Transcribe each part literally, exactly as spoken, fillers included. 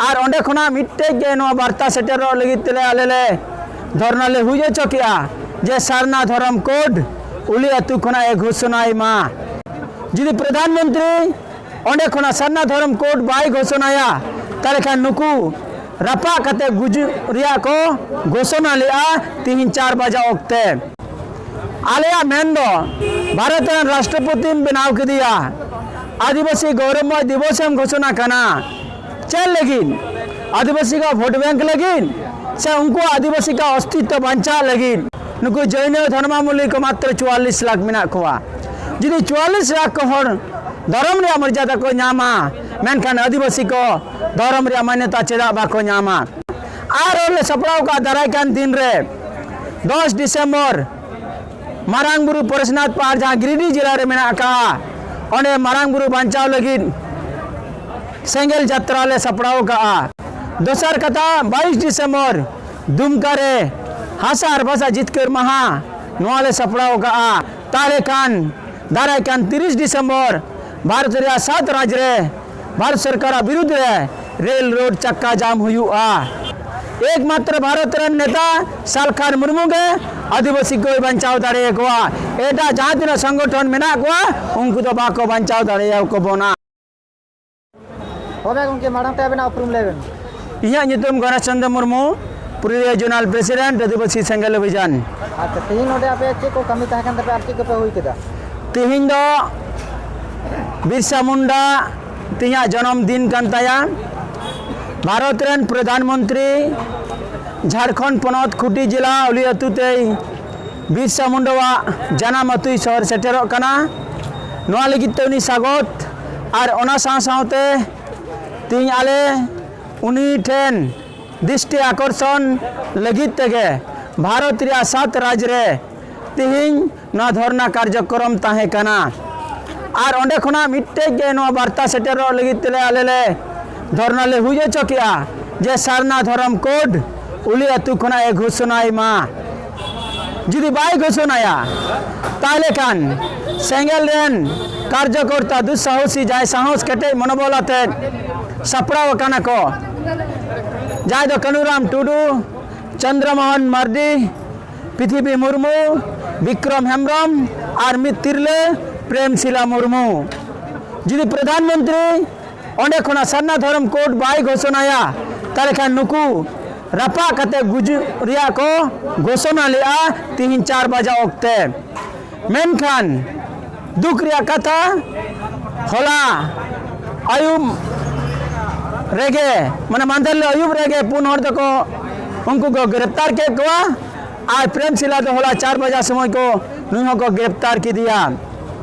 ᱟᱨ ᱚᱸᱰᱮ ᱠᱷᱚᱱᱟᱜ ᱢᱤᱫᱴᱮᱡ ᱜᱮ ᱱᱚᱣᱟ ᱵᱟᱨᱛᱟ ᱥᱮᱴᱮᱨᱚᱜ ᱞᱟᱹᱜᱤᱫ ᱛᱮᱞᱮ ᱟᱞᱮ ᱞᱮ ᱫᱷᱚᱨᱱᱟ ᱞᱮ ᱦᱩᱭ ᱦᱚᱪᱚ ᱠᱮᱜᱼᱟ ᱡᱮ ᱥᱟᱨᱱᱟ ᱫᱷᱚᱨᱚᱢ ᱠᱳᱰ ᱩᱞᱤ ᱟᱹᱛᱩ ᱠᱷᱚᱱᱟᱜ ᱮ ᱜᱷᱳᱥᱚᱱᱟᱭ ᱢᱟ᱾ ᱡᱩᱫᱤ ᱯᱨᱚᱫᱷᱟᱱ ᱢᱚᱱᱛᱨᱤ ᱚᱸᱰᱮ ᱠᱷᱚᱱᱟᱜ ᱥᱟᱨᱱᱟ ᱫᱷᱚᱨᱚᱢ ᱠᱳᱰ ᱵᱟᱭ ᱜᱷᱳᱥᱚᱱᱟᱭᱟ, ᱛᱟᱦᱚᱞᱮ ᱠᱷᱟᱱ ᱱᱩᱠᱩ ᱨᱟᱯᱟᱜ ᱠᱟᱛᱮ ᱜᱩᱡᱩᱜ ᱨᱮᱭᱟᱜ ᱠᱚ ᱜᱷᱳᱥᱚᱱᱟ ᱞᱮᱜᱼᱟ ᱛᱤᱦᱤᱧ ᱪᱟᱨ ᱵᱟᱡᱟ ᱚᱠᱛᱮ᱾ ᱟᱞᱮᱭᱟᱜ ᱢᱮᱱ ᱫᱚ, ᱵᱷᱟᱨᱚᱛ ᱨᱮᱱ ᱨᱟᱥᱴᱨᱚᱯᱚᱛᱤᱢ ᱵᱮᱱᱟᱣ ᱠᱮᱫᱮᱭᱟ, ᱟᱹᱫᱤᱵᱟᱹᱥᱤ ᱜᱚᱣᱨᱚᱵᱢᱚᱭ ᱫᱤᱵᱚᱥ ᱮᱢ ᱜᱷᱳᱥᱚᱱᱟ ᱠᱟᱱᱟ᱾ ᱪᱮᱫ ᱞᱟᱹᱜᱤᱫ? ᱟᱹᱫᱤᱵᱟᱹᱥᱤ ᱠᱚᱣᱟᱜ ᱵᱷᱳᱴ ᱵᱮᱝᱠ ᱞᱟᱹᱜᱤᱫ ᱥᱮ ᱩᱱᱠᱩᱣᱟᱜ ᱟᱹᱫᱤᱵᱟᱹᱥᱤ ᱠᱚᱣᱟᱜ ᱚᱥᱛᱤᱛᱛᱚ ᱵᱟᱧᱪᱟᱜ ᱞᱟᱹᱜᱤᱫ? ᱱᱩᱠᱩ ᱡᱚᱭᱱᱚ ᱫᱷᱚᱨᱢᱟᱵᱚᱞᱚᱢᱵᱤ ᱠᱚ ᱢᱟᱛᱨᱚ ᱪᱩᱣᱟᱞᱞᱤᱥ ᱞᱟᱠᱷ ᱢᱮᱱᱟᱜ ᱠᱚᱣᱟ᱾ ᱡᱩᱫᱤ ᱪᱩᱣᱟᱞᱞᱤᱥ ᱞᱟᱠᱷ ᱠᱚ ᱦᱚᱲ ᱫᱷᱚᱨᱚᱢ ᱨᱮᱭᱟᱜ ᱢᱚᱨᱡᱟᱫᱟ ᱠᱚ ᱧᱟᱢᱟ, ᱢᱮᱱᱠᱷᱟᱱ ᱟᱹᱫᱤᱵᱟᱹᱥᱤ ᱠᱚ ᱫᱷᱚᱨᱚᱢ ᱨᱮᱭᱟᱜ ᱢᱟᱱᱭᱚᱛᱟ ᱪᱮᱫᱟᱜ ᱵᱟᱠᱚ ᱧᱟᱢᱟ? ᱟᱨ ᱞᱮ ᱥᱟᱯᱲᱟᱣ ᱠᱟᱜᱼᱟ ᱫᱟᱨᱟᱭ ᱠᱟᱱ ᱫᱤᱱ ᱨᱮ ᱫᱚᱥ ᱰᱤᱥᱮᱢᱵᱚᱨ ᱢᱟᱨᱟᱝ ᱵᱩᱨᱩ ᱯᱚᱨᱮᱥᱱᱟᱛᱷ ᱯᱟᱦᱟᱲ, ᱡᱟᱦᱟᱸ ᱜᱤᱨᱤᱰᱤ ᱡᱮᱞᱟ ᱨᱮ ᱢᱮᱱᱟᱜ ᱟᱠᱟᱫᱼᱟ, ᱚᱸᱰᱮ ᱢᱟᱨᱟᱝ ᱵᱩᱨᱩ ᱵᱟᱧᱪᱟᱣ ᱞᱟᱹᱜᱤᱫ ᱥᱮᱸᱜᱮᱞ ᱡᱟᱛᱨᱟ ᱞᱮ ᱥᱟᱯᱲᱟᱣ ᱟᱠᱟᱫᱼᱟ᱾ ᱫᱚᱥᱟᱨ ᱠᱟᱛᱷᱟ, ᱵᱟᱭᱤᱥ ᱰᱤᱥᱮᱢᱵᱚᱨ ᱫᱩᱢᱠᱟ ᱨᱮ ᱦᱟᱥᱟ ᱟᱨ ᱵᱷᱟᱥᱟ ᱡᱤᱛᱠᱟᱹᱨ ᱢᱟᱦᱟ, ᱱᱚᱣᱟ ᱞᱮ ᱥᱟᱯᱲᱟᱣ ᱟᱠᱟᱫᱼᱟ᱾ ᱛᱟᱦᱚᱞᱮ ᱠᱷᱟᱱ ᱫᱟᱨᱟᱭ ᱠᱟᱱ ᱛᱤᱨᱤᱥ ᱰᱤᱥᱮᱢᱵᱚᱨ ᱵᱷᱟᱨᱚᱛ ᱨᱮᱭᱟᱜ ᱥᱟᱛ ᱨᱟᱡᱽ ᱨᱮ ᱵᱷᱟᱨᱚᱛ ᱥᱚᱨᱠᱟᱨᱟᱜ ᱵᱤᱨᱩᱫᱽ ᱨᱮ ᱨᱮᱞ ᱨᱳᱰ ᱪᱟᱠᱟ ᱡᱟᱢ ᱦᱩᱭᱩᱜᱼᱟ᱾ ᱮᱠᱢᱟᱛᱨᱚ ᱵᱷᱟᱨᱚᱛ ᱨᱮᱱ ᱱᱮᱛᱟ ᱥᱟᱞᱠᱷᱟᱱ ᱢᱩᱨᱢᱩ ᱜᱮ ᱟᱹᱫᱤᱵᱟᱹᱥᱤ ᱠᱚᱭ ᱵᱟᱧᱪᱟᱣ ᱫᱟᱲᱮᱭᱟᱠᱚᱣᱟ᱾ ᱮᱴᱟᱜ ᱡᱟᱦᱟᱸ ᱛᱤᱱᱟᱹᱜ ᱥᱚᱝᱜᱚᱴᱷᱚᱱ ᱢᱮᱱᱟᱜ ᱠᱚᱣᱟ, ᱩᱱᱠᱩ ᱫᱚ ᱵᱟᱠᱚ ᱵᱟᱧᱪᱟᱣ ᱫᱟᱲᱮᱭᱟᱠᱚ ᱵᱚᱱᱟ᱾ ᱦᱳᱭ ᱜᱚᱢᱠᱮ, ᱢᱟᱲᱟᱝ ᱛᱮ ᱟᱵᱮᱱᱟᱜ ᱩᱯᱨᱩᱢ ᱞᱟᱹᱭ ᱵᱮᱱ᱾ ᱤᱧᱟᱹᱜ ᱧᱩᱛᱩᱢ ᱜᱚᱱᱮᱥ ᱪᱚᱸᱫᱽᱨᱚ ᱢᱩᱨᱢᱩ, ᱯᱩᱨᱩᱞᱤᱭᱟᱹ ᱡᱳᱱᱟᱞ ᱯᱨᱮᱥᱤᱰᱮᱱᱴ, ᱟᱹᱫᱤᱵᱟᱹᱥᱤ ᱥᱮᱸᱜᱮᱞ ᱚᱵᱷᱤᱡᱟᱱ᱾ ᱟᱪᱪᱷᱟ, ᱛᱮᱦᱮᱧ ᱱᱚᱰᱮ ᱟᱯᱮᱭᱟᱜ ᱪᱮᱫ ᱠᱚ ᱠᱟᱹᱢᱤ ᱛᱟᱦᱮᱸ ᱠᱟᱱ ᱛᱟᱯᱮᱭᱟ ᱟᱨ ᱪᱮᱫ ᱠᱚᱯᱮ ᱦᱩᱭ ᱠᱮᱫᱟ? ᱛᱮᱦᱮᱧ ᱫᱚ ᱵᱤᱨᱥᱟ ᱢᱩᱱᱰᱟ ᱛᱮᱦᱮᱧᱟᱜ ᱡᱚᱱᱚᱢ ᱫᱤᱱ ᱠᱟᱱ ᱛᱟᱭᱟ᱾ ᱵᱷᱟᱨᱚᱛ ᱨᱮᱱ ᱯᱨᱚᱫᱷᱟᱱ ᱢᱚᱱᱛᱨᱤ ᱡᱷᱟᱲᱠᱷᱚᱸᱰ ᱯᱚᱱᱚᱛ ᱠᱷᱩᱸᱴᱤ ᱡᱮᱞᱟ ᱩᱞᱤ ᱟᱹᱛᱩ ᱛᱮᱭ ᱵᱤᱨᱥᱟ ᱢᱩᱱᱰᱟᱣᱟᱜ ᱡᱟᱱᱟᱢ ᱟᱹᱛᱩᱭ ᱥᱚᱦᱚᱨ ᱥᱮᱴᱮᱨᱚᱜ ᱠᱟᱱᱟ᱾ ᱱᱚᱣᱟ ᱞᱟᱹᱜᱤᱫ ᱛᱮ ᱩᱱᱤ ᱥᱟᱜᱚᱛ ᱟᱨ ᱚᱱᱟ ᱥᱟᱶ ᱥᱟᱶᱛᱮ ᱛᱮᱦᱮᱧ ᱟᱞᱮ ᱩᱱᱤ ᱴᱷᱮᱱ ᱫᱨᱤᱥᱴᱤ ᱟᱠᱚᱨᱥᱚᱱ ᱞᱟᱹᱜᱤᱫ ᱛᱮᱜᱮ ᱵᱷᱟᱨᱚᱛ ᱨᱮᱭᱟᱜ ᱥᱟᱛ ᱨᱟᱡᱽ ᱨᱮ ᱛᱮᱦᱮᱧ ᱱᱚᱣᱟ ᱫᱷᱚᱨᱱᱟ ᱠᱟᱨᱡᱚᱠᱨᱚᱢ ᱛᱟᱦᱮᱸ ᱠᱟᱱᱟ᱾ ᱟᱨ ᱚᱸᱰᱮ ᱠᱷᱚᱱᱟᱜ ᱢᱤᱫᱴᱮᱡ ᱜᱮ ᱱᱚᱣᱟ ᱵᱟᱨᱛᱟ ᱥᱮᱴᱮᱨᱚᱜ ᱞᱟᱹᱜᱤᱫ ᱛᱮᱞᱮ ᱟᱞᱮ ᱞᱮ ᱫᱷᱚᱨᱱᱟ ᱞᱮ ᱦᱩᱭ ᱦᱚᱪᱚ ᱠᱮᱜᱼᱟ ᱡᱮ ᱥᱟᱨᱱᱟ ᱫᱷᱚᱨᱚᱢ ᱠᱳᱰ ᱩᱞᱤ ᱟᱹᱛᱩ ᱠᱷᱚᱱᱟᱜ ᱮ ᱜᱷᱳᱥᱚᱱᱟᱭ ᱢᱟ᱾ ᱡᱩᱫᱤ ᱵᱟᱭ ᱜᱷᱳᱥᱚᱱᱟᱭᱟ, ᱛᱟᱦᱞᱮ ᱠᱷᱟᱱ ᱥᱮᱸᱜᱮᱞ ᱨᱮᱱ ᱠᱟᱨᱡᱚᱠᱚᱨᱛᱟ ᱫᱩᱥᱥᱟᱦᱚᱥᱤ ᱡᱟᱦᱟᱸᱭ ᱥᱟᱦᱚᱥ ᱠᱮᱴᱮᱡ ᱢᱚᱱᱳᱵᱚᱞ ᱟᱛᱮᱫ ᱥᱟᱯᱲᱟᱣ ᱟᱠᱟᱱᱟ ᱠᱚ, ᱡᱟᱦᱟᱸᱭ ᱫᱚ ᱠᱟᱹᱱᱩᱨᱟᱢ ᱴᱩᱰᱩ, ᱪᱚᱱᱫᱨᱚᱢᱳᱦᱚᱱ ᱢᱟᱨᱰᱤ, ᱯᱨᱤᱛᱷᱤᱵᱤ ᱢᱩᱨᱢᱩ, ᱵᱤᱠᱨᱚᱢ ᱦᱮᱢᱵᱨᱚᱢ ᱟᱨ ᱢᱤᱫ ᱛᱤᱨᱞᱟᱹ ᱯᱨᱮᱢᱥᱤᱞᱟ ᱢᱩᱨᱢᱩ᱾ ᱡᱩᱫᱤ ᱯᱨᱚᱫᱷᱟᱱ ᱢᱚᱱᱛᱨᱤ ᱚᱸᱰᱮ ᱠᱷᱚᱱᱟᱜ ᱥᱟᱨᱱᱟ ᱫᱷᱚᱨᱚᱢ ᱠᱳᱰ ᱵᱟᱭ ᱜᱷᱳᱥᱚᱱᱟᱭᱟ, ᱛᱟᱦᱚᱞᱮ ᱠᱷᱟᱱ ᱱᱩᱠᱩ ᱨᱟᱯᱟᱜ ᱠᱟᱛᱮ ᱜᱩᱡᱩᱜ ᱨᱮᱭᱟᱜ ᱠᱚ ᱜᱷᱳᱥᱚᱱᱟ ᱞᱮᱫᱼᱟ ᱛᱤᱦᱤᱧ ᱪᱟᱨ ᱵᱟᱡᱟ ᱚᱠᱛᱮ᱾ ᱢᱮᱱᱠᱷᱟᱱ ᱫᱩᱠ ᱨᱮᱭᱟᱜ ᱠᱟᱛᱷᱟ, ᱦᱚᱞᱟ ᱟᱹᱭᱩᱵ ᱨᱮᱜᱮ, ᱢᱟᱱᱮ ᱢᱟᱦᱫᱮᱨ ᱦᱤᱞᱳᱜ ᱟᱹᱭᱩᱵ ᱨᱮᱜᱮ ᱯᱩᱱ ᱦᱚᱲ ᱫᱚᱠᱚ, ᱩᱱᱠᱩ ᱠᱚ ᱜᱨᱮᱯᱛᱟᱨ ᱠᱮᱫ ᱠᱚᱣᱟ᱾ ᱟᱨ ᱯᱨᱮᱢ ᱥᱤᱞᱟ ᱫᱚ ᱦᱚᱞᱟ ᱪᱟᱨ ᱵᱟᱡᱟ ᱥᱚᱢᱚᱭ ᱠᱚ, ᱱᱩᱭ ᱦᱚᱸᱠᱚ ᱜᱨᱮᱯᱛᱟᱨ ᱠᱮᱫᱮᱭᱟ᱾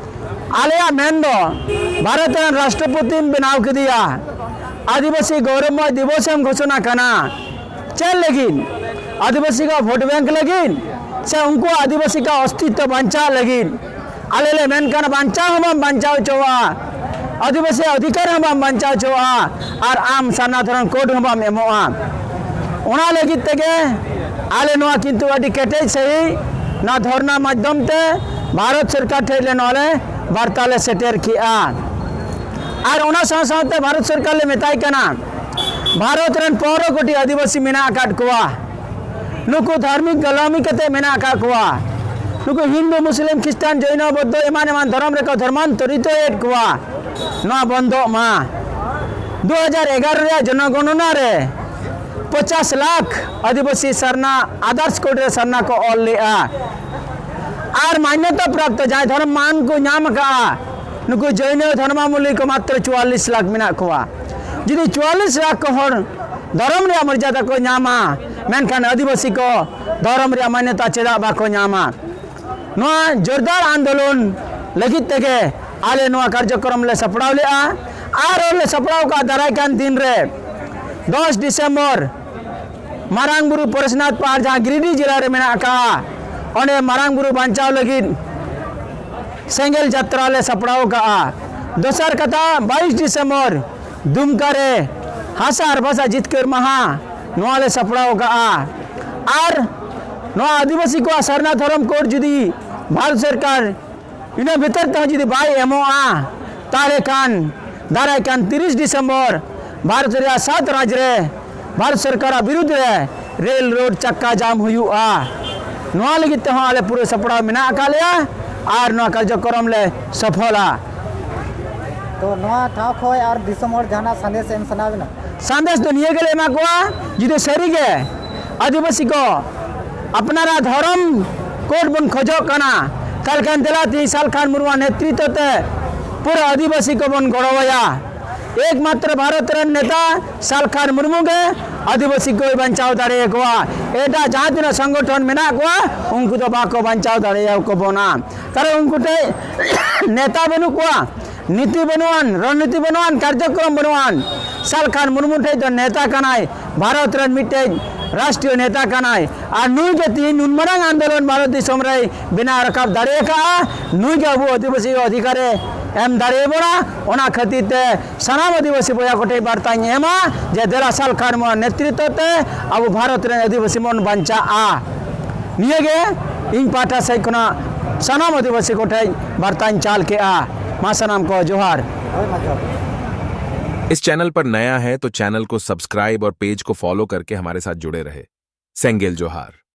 ᱟᱞᱮᱭᱟᱜ ᱢᱮᱱ ᱫᱚ, ᱵᱷᱟᱨᱚᱛ ᱨᱮᱱ ᱨᱟᱥᱴᱨᱚᱯᱚᱛᱤᱢ ᱵᱮᱱᱟᱣ ᱠᱮᱫᱮᱭᱟ, ᱟᱹᱫᱤᱵᱟᱹᱥᱤ ᱜᱚᱣᱨᱚᱵᱢᱚᱭ ᱫᱤᱵᱚᱥ ᱮᱢ ᱜᱷᱳᱥᱚᱱᱟ ᱠᱟᱱᱟ᱾ ᱪᱮᱫ ᱞᱟᱹᱜᱤᱫ? ᱟᱹᱫᱤᱵᱟᱹᱥᱤ ᱠᱚᱣᱟᱜ ᱵᱷᱳᱴ ᱵᱮᱝᱠ ᱞᱟᱹᱜᱤᱫ ᱥᱮ ᱩᱱᱠᱩᱣᱟᱜ ᱟᱹᱫᱤᱵᱟᱹᱥᱤ ᱠᱚᱣᱟᱜ ᱚᱥᱛᱤᱛᱛᱚ ᱵᱟᱧᱪᱟᱣ ᱞᱟᱹᱜᱤᱫ? ᱟᱞᱮ ᱞᱮ ᱢᱮᱱ ᱠᱟᱱᱟ, ᱵᱟᱧᱪᱟᱣ ᱦᱚᱸ ᱵᱟᱢ ᱵᱟᱧᱪᱟᱣ ᱦᱚᱪᱚᱣᱟᱜᱼᱟ, ᱟᱹᱫᱤᱵᱟᱹᱥᱤ ᱚᱫᱷᱤᱠᱟᱨ ᱦᱚᱸ ᱵᱟᱢ ᱵᱟᱧᱪᱟᱣ ᱦᱚᱪᱚᱣᱟᱜᱼᱟ, ᱟᱨ ᱟᱢ ᱥᱟᱨᱱᱟ ᱫᱷᱚᱨᱚᱢ ᱠᱳᱰ ᱦᱚᱸ ᱵᱟᱢ ᱮᱢᱚᱜᱼᱟ᱾ ᱚᱱᱟ ᱞᱟᱹᱜᱤᱫ ᱛᱮᱜᱮ ᱟᱞᱮ ᱱᱚᱣᱟ ᱠᱤᱱᱛᱩ ᱟᱹᱰᱤ ᱠᱮᱴᱮᱡ ᱥᱟᱺᱦᱤᱡ ᱱᱚᱣᱟ ᱫᱷᱚᱨᱱᱟ ᱢᱟᱫᱽᱫᱷᱚᱢ ᱛᱮ ᱵᱷᱟᱨᱚᱛ ᱥᱚᱨᱠᱟᱨ ᱴᱷᱮᱱ ᱞᱮ ᱱᱚᱣᱟ ᱞᱮ ᱵᱟᱨᱛᱟ ᱞᱮ ᱥᱮᱴᱮᱨ ᱠᱮᱜᱼᱟ᱾ ᱟᱨ ᱚᱱᱟ ᱥᱟᱶ ᱥᱟᱶᱛᱮ ᱵᱷᱟᱨᱚᱛ ᱥᱚᱨᱠᱟᱨ ᱞᱮ ᱢᱮᱛᱟᱭ ᱠᱟᱱᱟ, ᱵᱷᱟᱨᱚᱛ ᱨᱮᱱ ᱯᱚᱱᱨᱚ ᱠᱳᱴᱤ ᱟᱹᱫᱤᱵᱟᱹᱥᱤ ᱢᱮᱱᱟᱜ ᱟᱠᱟᱫ ᱠᱚᱣᱟ᱾ ᱱᱩᱠᱩ ᱫᱷᱟᱨᱢᱤᱠ ᱜᱟᱹᱞᱟᱢᱤ ᱠᱟᱛᱮ ᱢᱮᱱᱟᱜ ᱟᱠᱟᱫ ᱠᱚᱣᱟ᱾ ᱱᱩᱠᱩ ᱦᱤᱱᱫᱩ, ᱢᱩᱥᱞᱤᱢ, ᱠᱷᱨᱤᱥᱴᱟᱱ, ᱡᱚᱭᱱᱚ, ᱵᱳᱫᱽᱫᱷᱚ ᱮᱢᱟᱱ ᱮᱢᱟᱱ ᱫᱷᱚᱨᱚᱢ ᱨᱮᱠᱚ ᱫᱷᱚᱨᱢᱟᱱᱛᱚᱨᱤᱛᱚᱭᱮᱫ ᱠᱚᱣᱟ᱾ ᱱᱚᱣᱟ ᱵᱚᱱᱫᱚᱜ ᱢᱟ᱾ ᱫᱩ ᱦᱟᱡᱟᱨ ᱮᱜᱟᱨᱚ ᱨᱮᱭᱟᱜ ᱡᱚᱱᱚᱜᱚᱱᱚᱱᱟ ᱨᱮ ᱯᱚᱪᱟᱥ ᱞᱟᱠᱷ ᱟᱹᱫᱤᱵᱟᱹᱥᱤ ᱥᱟᱨᱱᱟ, ᱟᱫᱟᱨᱥ ᱠᱳᱰ ᱨᱮ ᱥᱟᱨᱱᱟ ᱠᱚ ᱚᱞ ᱞᱮᱜᱼᱟ᱾ ᱟᱨ ᱢᱟᱱᱱᱚᱛᱟ ᱯᱨᱟᱯᱛᱚ ᱡᱟᱦᱟᱸᱭ ᱫᱷᱚᱨᱚᱢ ᱢᱟᱱ ᱠᱚ ᱧᱟᱢ ᱟᱠᱟᱫᱼᱟ, ᱱᱩᱠᱩ ᱡᱚᱭᱱᱚ ᱫᱷᱚᱨᱢᱟᱵᱚᱞᱚᱢᱵᱤ ᱠᱚ ᱢᱟᱛᱨᱚ ᱪᱩᱣᱟᱞᱞᱤᱥ ᱞᱟᱠᱷ ᱢᱮᱱᱟᱜ ᱠᱚᱣᱟ᱾ ᱡᱩᱫᱤ ᱪᱩᱣᱟᱞᱞᱤᱥ ᱞᱟᱠᱷ ᱠᱚ ᱦᱚᱲ ᱫᱷᱚᱨᱚᱢ ᱨᱮᱭᱟᱜ ᱢᱚᱨᱡᱟᱫᱟ ᱠᱚ ᱧᱟᱢᱟ, ᱢᱮᱱᱠᱷᱟᱱ ᱟᱹᱫᱤᱵᱟᱹᱥᱤ ᱠᱚ ᱫᱷᱚᱨᱚᱢ ᱨᱮᱭᱟᱜ ᱢᱟᱱᱱᱚᱛᱟ ᱪᱮᱫᱟᱜ ᱵᱟᱠᱚ ᱧᱟᱢᱟ? ᱱᱚᱣᱟ ᱡᱳᱨᱫᱟᱨ ᱟᱱᱫᱳᱞᱚᱱ ᱞᱟᱹᱜᱤᱫ ᱛᱮᱜᱮ ᱟᱞᱮ ᱱᱚᱣᱟ ᱠᱟᱨᱡᱚᱠᱨᱚᱢ ᱞᱮ ᱥᱟᱯᱲᱟᱣ ᱞᱮᱜᱼᱟ᱾ ᱟᱨ ᱞᱮ ᱥᱟᱯᱲᱟᱣ ᱠᱟᱜᱼᱟ ᱫᱟᱨᱟᱭ ᱠᱟᱱ ᱫᱤᱱ ᱨᱮ, ᱫᱚᱥ ᱰᱤᱥᱮᱢᱵᱚᱨ, ᱢᱟᱨᱟᱝ ᱵᱩᱨᱩ ᱯᱚᱨᱮᱥᱱᱟᱛᱷ ᱯᱟᱦᱟᱲ, ᱡᱟᱦᱟᱸ ᱜᱤᱨᱤᱰᱤ ᱡᱮᱞᱟ ᱨᱮ ᱢᱮᱱᱟᱜ ᱟᱠᱟᱫᱼᱟ, ᱚᱸᱰᱮ ᱢᱟᱨᱟᱝ ᱵᱩᱨᱩ ᱵᱟᱧᱪᱟᱣ ᱞᱟᱹᱜᱤᱫ ᱥᱮᱸᱜᱮᱞ ᱡᱟᱛᱨᱟ ᱞᱮ ᱥᱟᱯᱲᱟᱣ ᱠᱟᱜᱼᱟ᱾ ᱫᱚᱥᱟᱨ ᱠᱟᱛᱷᱟ, ᱵᱟᱭᱤᱥ ᱰᱤᱥᱮᱢᱵᱚᱨ ᱫᱩᱢᱠᱟ ᱨᱮ ᱦᱟᱥᱟ ᱟᱨ ᱵᱷᱟᱥᱟ ᱡᱤᱛᱠᱟᱹᱨ ᱢᱟᱦᱟ, ᱱᱚᱣᱟ ᱞᱮ ᱥᱟᱯᱲᱟᱣ ᱠᱟᱜᱼᱟ᱾ ᱟᱨ ᱱᱚᱣᱟ ᱟᱹᱫᱤᱵᱟᱹᱥᱤ ᱠᱚᱣᱟᱜ ᱥᱟᱨᱱᱟ ᱫᱷᱚᱨᱚᱢ ᱠᱳᱰ ᱡᱩᱫᱤ ᱵᱷᱟᱨᱚᱛ ᱥᱚᱨᱠᱟᱨ ᱤᱱᱟᱹ ᱵᱷᱤᱛᱟᱹᱨ ᱛᱮᱦᱚᱸ ᱡᱩᱫᱤ ᱵᱟᱭ ᱮᱢᱚᱜᱼᱟ, ᱛᱟᱦᱚᱞᱮ ᱠᱷᱟᱱ ᱫᱟᱨᱟᱭ ᱠᱟᱱ ᱛᱤᱨᱤᱥ ᱰᱤᱥᱮᱢᱵᱚᱨ ᱵᱷᱟᱨᱚᱛ ᱨᱮᱭᱟᱜ ᱥᱟᱛ ᱨᱟᱡᱽ ᱨᱮ ᱵᱷᱟᱨᱚᱛ ᱥᱚᱨᱠᱟᱨᱟᱜ ᱵᱤᱨᱩᱫᱽ ᱨᱮ ᱨᱮᱞ ᱨᱳᱰ ᱪᱟᱠᱟ ᱡᱟᱢ ᱦᱩᱭᱩᱜᱼᱟ᱾ ᱱᱚᱣᱟ ᱞᱟᱹᱜᱤᱫ ᱛᱮᱦᱚᱸ ᱟᱞᱮ ᱯᱩᱨᱟᱹ ᱥᱟᱯᱲᱟᱣ ᱢᱮᱱᱟᱜ ᱟᱠᱟᱫ ᱞᱮᱭᱟ ᱟᱨ ᱱᱚᱣᱟ ᱠᱟᱨᱡᱚᱠᱨᱚᱢ ᱞᱮ ᱥᱚᱯᱷᱚᱞᱟ᱾ ᱛᱚ ᱱᱚᱣᱟ ᱴᱷᱟᱶ ᱠᱷᱚᱱ ᱟᱨ ᱫᱤᱥᱚᱢ ᱦᱚᱲ ᱡᱟᱦᱟᱱᱟᱜ ᱥᱟᱸᱫᱮᱥ ᱮᱢ ᱥᱟᱱᱟ ᱵᱤᱱᱟ? ᱥᱟᱸᱫᱮᱥ ᱫᱚ ᱱᱤᱭᱟᱹ ᱜᱮᱞᱮ ᱮᱢᱟ ᱠᱚᱣᱟ, ᱡᱩᱫᱤ ᱥᱟᱹᱨᱤᱜᱮ ᱟᱹᱫᱤᱵᱟᱹᱥᱤ ᱠᱚ ᱟᱯᱱᱟᱨᱟᱜ ᱫᱷᱚᱨᱚᱢ ᱠᱳᱰ ᱵᱚᱱ ᱠᱷᱚᱡᱚᱜ ᱠᱟᱱᱟ, ᱛᱟᱦᱚᱞᱮ ᱠᱷᱟᱱ ᱫᱮᱞᱟ ᱛᱮᱦᱮᱧ ᱥᱟᱞᱠᱷᱟᱱ ᱢᱩᱨᱢᱩᱣᱟᱜ ᱱᱮᱛᱨᱤᱛᱵ ᱛᱮ ᱯᱩᱨᱟᱹ ᱟᱹᱫᱤᱵᱟᱹᱥᱤ ᱠᱚᱵᱚᱱ ᱜᱚᱲᱚᱣᱟᱭᱟ᱾ ᱮᱠᱢᱟᱛᱨᱚ ᱵᱷᱟᱨᱚᱛ ᱨᱮᱱ ᱱᱮᱛᱟ ᱥᱟᱞᱠᱷᱟᱱ ᱢᱩᱨᱢᱩ ᱜᱮ ᱟᱹᱫᱤᱵᱟᱹᱥᱤ ᱠᱚᱭ ᱵᱟᱧᱪᱟᱣ ᱫᱟᱲᱮᱭᱟᱠᱚᱣᱟ᱾ ᱮᱴᱟᱜ ᱡᱟᱦᱟᱸ ᱛᱤᱱᱟᱹᱜ ᱥᱚᱝᱜᱚᱴᱷᱚᱱ ᱢᱮᱱᱟᱜ ᱠᱚᱣᱟ, ᱩᱱᱠᱩ ᱫᱚ ᱵᱟᱠᱚ ᱵᱟᱧᱪᱟᱣ ᱫᱟᱲᱮᱭᱟᱠᱚ ᱵᱚᱱᱟ᱾ ᱠᱟᱨᱚᱱ ᱩᱱᱠᱩ ᱴᱷᱮᱱ ᱱᱮᱛᱟ ᱵᱟᱹᱱᱩᱜ ᱠᱚᱣᱟ, ᱱᱤᱛᱤ ᱵᱟᱹᱱᱩᱜ ᱟᱱ, ᱨᱚᱱᱱᱤᱛᱤ ᱵᱟᱹᱱᱩᱜ ᱟᱱ, ᱠᱟᱨᱡᱚᱠᱨᱚᱢ ᱵᱟᱹᱱᱩᱜ ᱟᱱ᱾ ᱥᱟᱞᱠᱷᱟᱱ ᱢᱩᱨᱢᱩ ᱴᱷᱮᱱ ᱫᱚ ᱱᱮᱛᱟ ᱠᱟᱱᱟᱭ, ᱵᱷᱟᱨᱚᱛ ᱨᱮᱱ ᱢᱤᱫᱴᱮᱡ ᱨᱟᱥᱴᱨᱤᱭᱚ ᱱᱮᱛᱟ ᱠᱟᱱᱟᱭ᱾ ᱟᱨ ᱱᱩᱭ ᱜᱮ ᱛᱤᱦᱤᱧ ᱱᱩᱱ ᱢᱟᱨᱟᱝ ᱟᱱᱫᱳᱞᱚᱱ ᱵᱷᱟᱨᱚᱛ ᱫᱤᱥᱚᱢ ᱨᱮᱭ ᱵᱮᱱᱟᱣ ᱨᱟᱠᱟᱵ ᱫᱟᱲᱮ ᱟᱠᱟᱫᱼᱟ᱾ ᱱᱩᱭ ᱜᱮ ᱟᱵᱚ ᱟᱹᱫᱤᱵᱟᱹᱥᱤ ᱚᱫᱷᱤᱠᱟᱨᱮ ᱮᱢ ᱫᱟᱲᱮᱭᱟᱵᱚᱱᱟ᱾ ᱚᱱᱟ ᱠᱷᱟᱹᱛᱤᱨ ᱛᱮ ᱥᱟᱱᱟᱢ ᱟᱹᱫᱤᱵᱟᱹᱥᱤ ᱵᱚᱭᱦᱟ ᱠᱚᱴᱷᱮᱱ ᱵᱟᱨᱛᱟᱧ ᱮᱢᱟ ᱡᱮ ᱫᱮᱞᱟ ᱥᱟᱞᱠᱷᱟᱱ ᱢᱩᱨᱢᱩᱣᱟᱜ ᱱᱮᱛᱨᱤᱛᱵ ᱛᱮ ᱟᱵᱚ ᱵᱷᱟᱨᱚᱛ ᱨᱮᱱ ᱟᱹᱫᱤᱵᱟᱹᱥᱤ ᱵᱚᱱ ᱵᱟᱧᱪᱟᱜᱼᱟ᱾ ᱱᱤᱭᱟᱹᱜᱮ ᱤᱧ ᱯᱟᱦᱴᱟ ᱥᱮᱫ ᱠᱷᱚᱱᱟᱜ ᱥᱟᱱᱟᱢ ᱟᱹᱫᱤᱵᱟᱹᱥᱤ ᱠᱚᱴᱷᱮᱱ ᱵᱟᱨᱛᱟᱧ ᱪᱟᱞ ᱠᱮᱜᱼᱟ᱾ ᱢᱟ ᱥᱟᱱᱟᱢ ᱠᱚ ᱡᱚᱦᱟᱨ᱾ ᱦᱳᱭ ᱢᱟ ᱡᱚᱦᱟᱨ᱾ इस चैनल पर नया है तो चैनल को सब्सक्राइब और पेज को फॉलो करके हमारे साथ जुड़े रहे। सेंगेल जोहार।